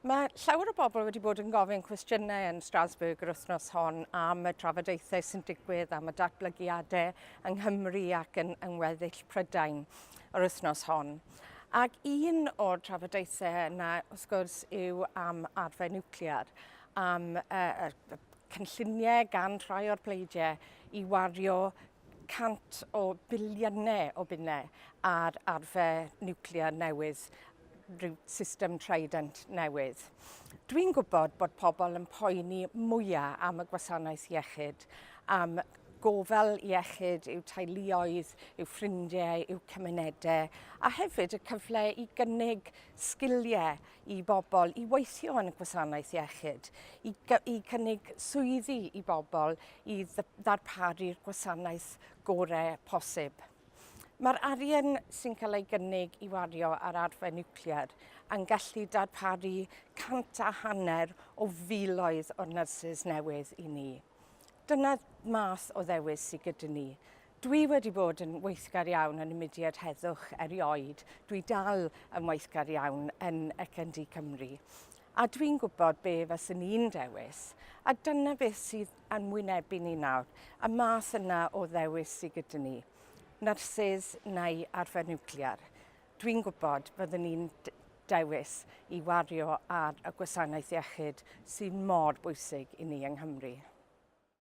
Mae llawer o bobl wedi bod yn gofyn cwestiynau yn Strasbourg yr wythnos hon am y trafodaethau sy'n digwydd, am y datblygiadau yng Nghymru ac yn, yng ngweddill Prydain yr wythnos hon. Ac un o'r trafodaethau yna, wrth gwrs, yw am arfer niwclear, am uh, y cynlluniau gan rhai o'r pleidiau i wario 100 o biliynau o bunnau ar arfer niwclear newydd, rhyw system Trident newydd. Dwi'n gwybod bod pobl yn poeni mwyaf am y gwasanaeth iechyd, am gofal iechyd i'w teuluoedd, i'w ffrindiau, i'w cymunedau, a hefyd y cyfle i gynnig sgiliau i bobl i weithio yn y gwasanaeth iechyd, i, i cynnig swyddi i bobl i ddarparu'r gwasanaeth gorau posib. Mae'r arian sy'n cael ei gynnig i wario ar arfer niwclear yn gallu darparu 150 o filoedd o nyrsys newydd i ni. Dyna'r math o ddewis sydd gyda ni. Dwi wedi bod yn weithgar iawn yn y mudiad heddwch erioed. Dwi dal yn weithgar iawn yn CND Cymru. A dwi'n gwybod be fyswn i'n dewis. A dyna beth sydd yn wynebu ni nawr. Y math yna o ddewis sydd gyda ni. Nyrsys neu arfer niwclear. Dwi'n gwybod byddwn ni'n dewis i wario ar y gwasanaeth iechyd sy'n mor bwysig i ni yng Nghymru.